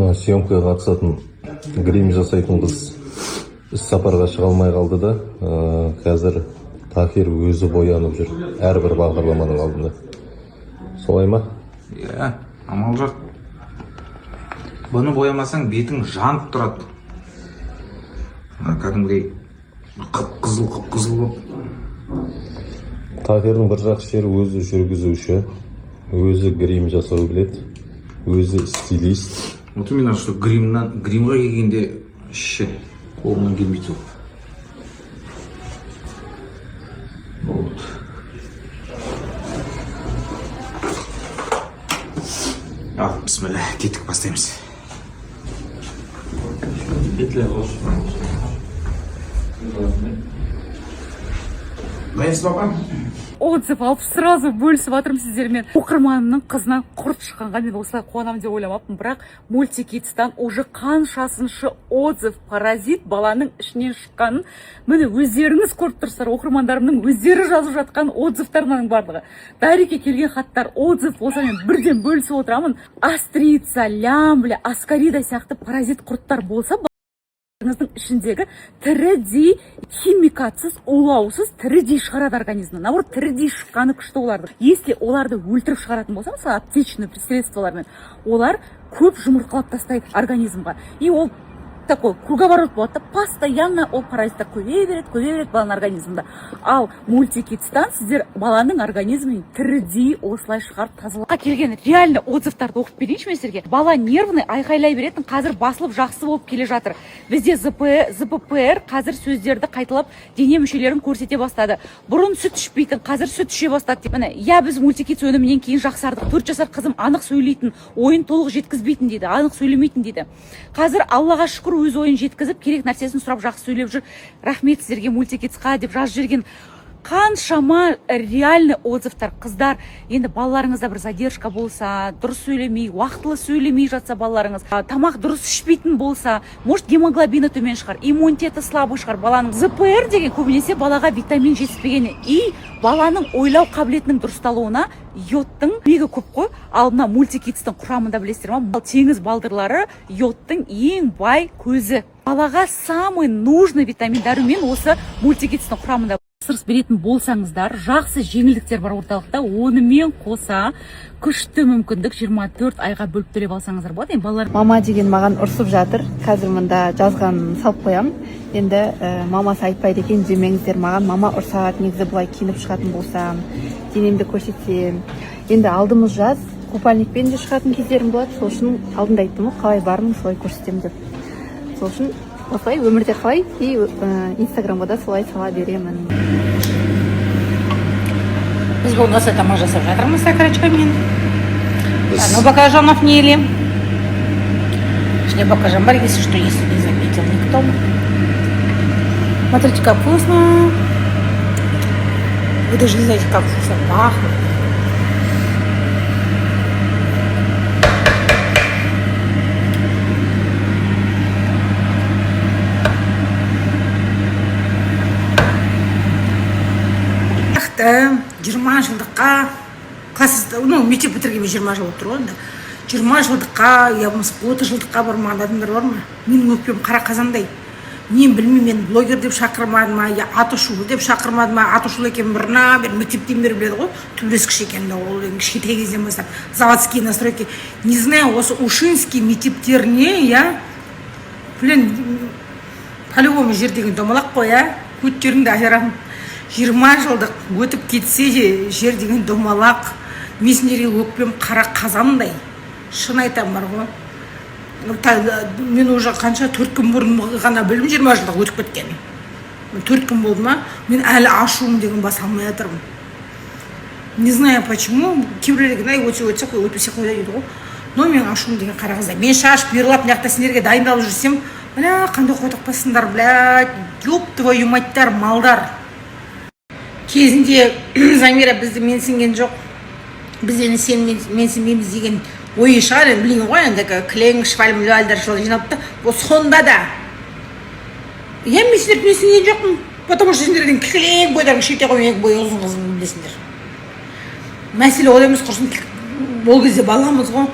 Мына съемкаға қатысатын, грим жасайтын қыз іс сапарға шыға алмай қалды да, қазір Тахир өзі боянып жүр әрбір бағдарламаның алдында. Солай ма? Иә, амал жоқ. Бұны боямасаң, бетің жанып тұрады. Мына кәдімгідей қып қызыл, қып қызыл болып. Тахирдің бір жақсы жері: өзі жүргізуші, өзі грим жасау біледі, өзі стилист. Вот именно что гримнан, гримға келгенде ше, қолымнан келмейді сол. Вот. Ал, бісміллә, кеттік, бастаймыз. Петля. Дайынсыз ба, апа? Отзыв алып, сразу бөлісіп жатырмын сіздермен. Оқырманымның қызынан құрт шыққанға мен осылай қуанамын деп ойламаппын, бірақ Мультикидстан уже қаншасыншы отзыв, паразит баланың ішінен шыққанын, міне, өздеріңіз көріп тұрсыздар. Оқырмандарымның өздері жазып жатқан отзывтар, мынаның барлығы директке келген хаттар, отзыв болса, мен бірден бөлісіп отырамын. Острица, лямбля, аскарида сияқты паразит құрттар болса, балаңыздың ішіндегі тірідей, химикатсыз, улаусыз тірідей шығарады организмнен. Наоборот, тірідей шыққаны күшті олардың. Если оларды өлтіріп шығаратын болса, мысалы, аптечный средстволармен, олар көп жұмыртқалап тастайды организмға, и ол такой круговорот болады да, постоянно ол паразиттар көбейе береді, көбейе береді баланың организмінде. Ал Мультикидстан сіздер баланың организмін тірідей осылай шығарып тазалап келген реально отзывтарды оқып берейінші мен сіздерге. Бала нервный, айқайлай беретін, қазір басылып, жақсы болып келе жатыр. Бізде ЗП, ЗППР, қазір сөздерді қайталап, дене мүшелерін көрсете бастады. Бұрын сүт ішпейтін, қазір сүт іше бастады деп. Міне, иә, біз Мультикидс өнімінен кейін жақсардық. 4 жасар қызым анық сөйлейтін, ойын толық жеткізбейтін дейді, анық сөйлемейтін дейді. Қазір, Аллаға шүкір, өз ойын жеткізіп, керек нәрсесін сұрап, жақсы сөйлеп жүр. Рахмет сіздерге, Мультикидсқа, деп жазып жіберген. Қаншама реальный отзывтар. Қыздар, енді балаларыңызда бір задержка болса, дұрыс сөйлемей, уақытылы сөйлемей жатса балаларыңыз, тамақ дұрыс ішпейтін болса, может, гемоглобині төмен шығар, иммунитеті слабый шығар баланың. ЗПР деген көбінесе балаға витамин жетіспегені, и баланың ойлау қабілетінің дұрысталуына йодтың көмегі көп қой. Ал мына Мультикидстің құрамында, білесіздер ма, теңіз балдырлары йодтың ең бай көзі. Балаға самый нужный витамин, дәрумен осы Мультикидстің құрамында. Тапсырыс беретін болсаңыздар, жақсы жеңілдіктер бар орталықта. Онымен қоса күшті мүмкіндік: 24 айға бөліп төлеп алсаңыздар болады енді балалар. Мама деген маған ұрсып жатыр қазір, мында жазғанын салып қоямын енді. Мамасы айтпайды екен демеңіздер, маған мама ұрсады негізі, былай киініп шығатын болсам, денемді көрсетсем. Енді алдымыз жаз, купальникпен де шығатын кездерім болады. Сол үшін алдында айттым ғой, қалай бармын, солай көрсетемін деп. Сол үшін осылай өмірде қалай и Инстаграмға да солай сала беремін. Біз бүгін осы тамақ жасап жатырмыз окорочкамен. Ну, баклажанов не ели. Ішінде баклажан бар, если что, если не заметил никто. Смотрите, как вкусно. Вы даже не знаете, как вкусно пахнет. Нақты 20 жылдыққа класс, ну, мектеп бітіргеніме 20 жыл болып тұр ғой енді. 20 жылдыққа я болмаса 30 жылдыққа бармаған адамдар бар ма? Менің өкпем қара қазандай. Мен білмеймін, мені блогер деп шақырмады ма, я атышулы деп шақырмады ма. Атышулы екенін бұрыннан бері, мектептен бері біледі ғой, төбелескіш екенімді. Ол енді кішкентай кезден бастап заводские настройки, не знаю, осы ушинский мектептеріне, иә. Блин, по любому жер деген домалақ қой, иә, көттеріңді айырамын. 20 жылдық өтіп кетсе де, жер деген домалақ. Мен сендерге өкпем қара қазандай, шын айтамын бар ғой. Мен уже қанша, 4 күн бұрын ғана білдім 20 жылдық өтіп кеткенін. 4 күн болды ма, мен әлі ашуым деген баса алмай жатырмын. Не знаю почему. Кейбіреулер деген: «Ай, өтсе өтсе қой, өтпесе қой» дейді ғой. Но менің ашуым деген қара қаздай. Мен шаш бұйырлап, мына жақта сендерге дайындалып жүрсем, бля, қандай қотақбассыңдар, блядь, ёб твою мать, малдар. Кезінде Замира бізді менсінген жоқ, біз енді сені менсінбейміз деген ойы шығар енді, білген ғой енді, кілең шваль млвальдар жиналыпты. Ол сонда да, иә, мен сендерді менсінген жоқпын, потому что сендердің кілең бойларың кішкентай ғой, менің бойы ұзын қызым, білесіңдер. Мәселе ол емес, құрсын, ол кезде баламыз ғой.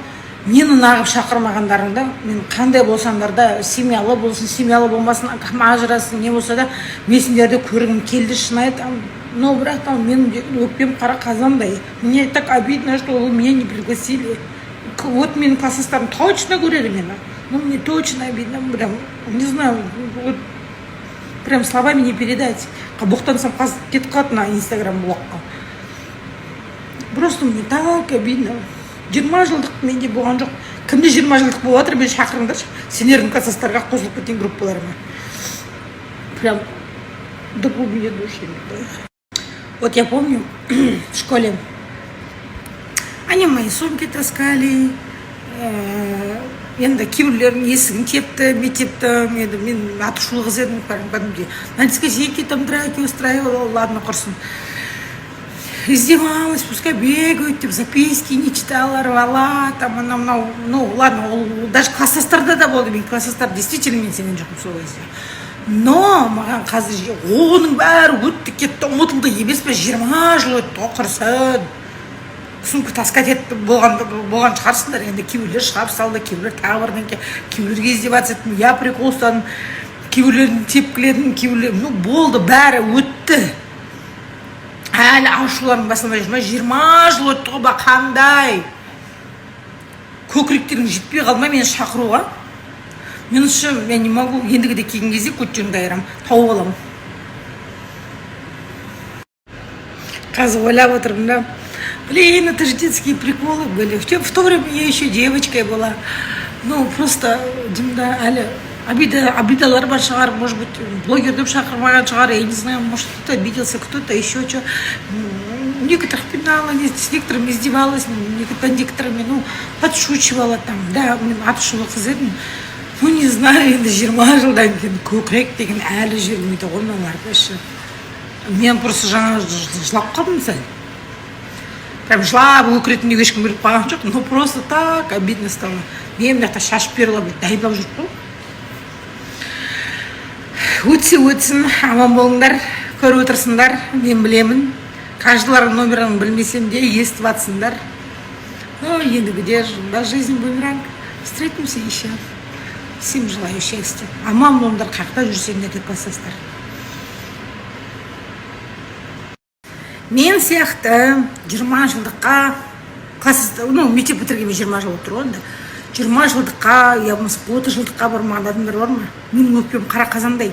Мені нағып шақырмағандарыңда, мен қандай болсаңдар да, семьялы болсын, семьялы болмасын, кім ажырасын, не болса да, мен сендерді көргім келді, шын айтамын. Но бірақ та менің өкпем қара қазандай. Мне так обидно, что вы меня не пригласили. Вот менің класстастарым точно көреді мені. Ну, мне точно обидно, прям не знаю, вот прям словами не передать. Боқтансам, қазір кетіп қалады мына Инстаграм блокқа. Просто мне так обидно. 20 жылдық менде болған жоқ. Кімде 20 жылдық болып жатыр, мені шақырыңдаршы. Сендердің класстастарға қосылып кетейін группаларыма. Прям до глубины души. Вот я помню, в школе они мои сумки таскали, енді кейбіреулерінің есігін тепті мектептің. Енді мен атышулы қыз едім кәдімгідей, на дискотеке там драки устраивала. Ладно, құрсын, издевалась, пускай бегают деп, записки не читала, рвала там, анау мынау. Ну ладно, ол даже класстастарда да болды. Мен класстастар действительно, мен сенген жоқпын сол кезде. Но маған қазір оның бәрі өтті, кетті, ұмытылды емес пе? 20 жыл өтті ғой, құрсын. Сумка таскать етіп болған, болған шығарсыңдар. Енді кейбіреулер шығарып салды, кейбіреулер тағы бірдеңке, кейбіреулерге издеваться еттім, я прикол ұстадым, кейбіреулерін тепкіледім, кейбіреулер. Ну болды, бәрі өтті. Әлі ашуларың басылмай жүр ма? 20 жыл өтті ғой. Ба, қандай көкіректерің жетпей қалды ма мені шақыруға? Мен ше, я не могу. Ендігіде келген кезде көттеріңді айырамын, тауып аламын. Қазір ойлап отырмын да, блин, это же детские приколы были. В то время я еще девочкой была. Ну просто деймін да, әлі обида, обидалар бар шығар. Может быть, блогер деп шақырмаған шығар, я не знаю. Может, кто то обиделся, кто то еще что. Некоторых пинала, с некоторыми издевалась, над некоторыми, ну, подшучивала там да. Мен атышулы қыз едім. Ну не знаю, енді 20 жылдан кейін көкірек деген әлі жүрмейді ғой мыналарда ше. Мен просто жаңа жылап қалдым сәл. Прям жылап өкіретіндей ешкім біліп қалған жоқ, но просто так обидно стало. Мен мына жақта шашып беріп дайындап жүріп қой. Өтсе өтсін, аман болыңдар, көріп отырсыңдар. Мен білемін, каждыйларың номерін білмесем де, естіп жатсыңдар. Ну ендігіде да, жизнь бумеранг, встретимся еще. Всем желаю счастья, аман болыңдар, қай жақта жүрсеңдер де, класстастар. Мен сияқты 20 жылдыққа класс, ну, мектеп бітіргеніме 20 жыл болып тұр ғой. Енді 20 жылдыққа я болмаса 30 жылдыққа бармаған адамдар бар ма? Менің өкпем қара қазандай.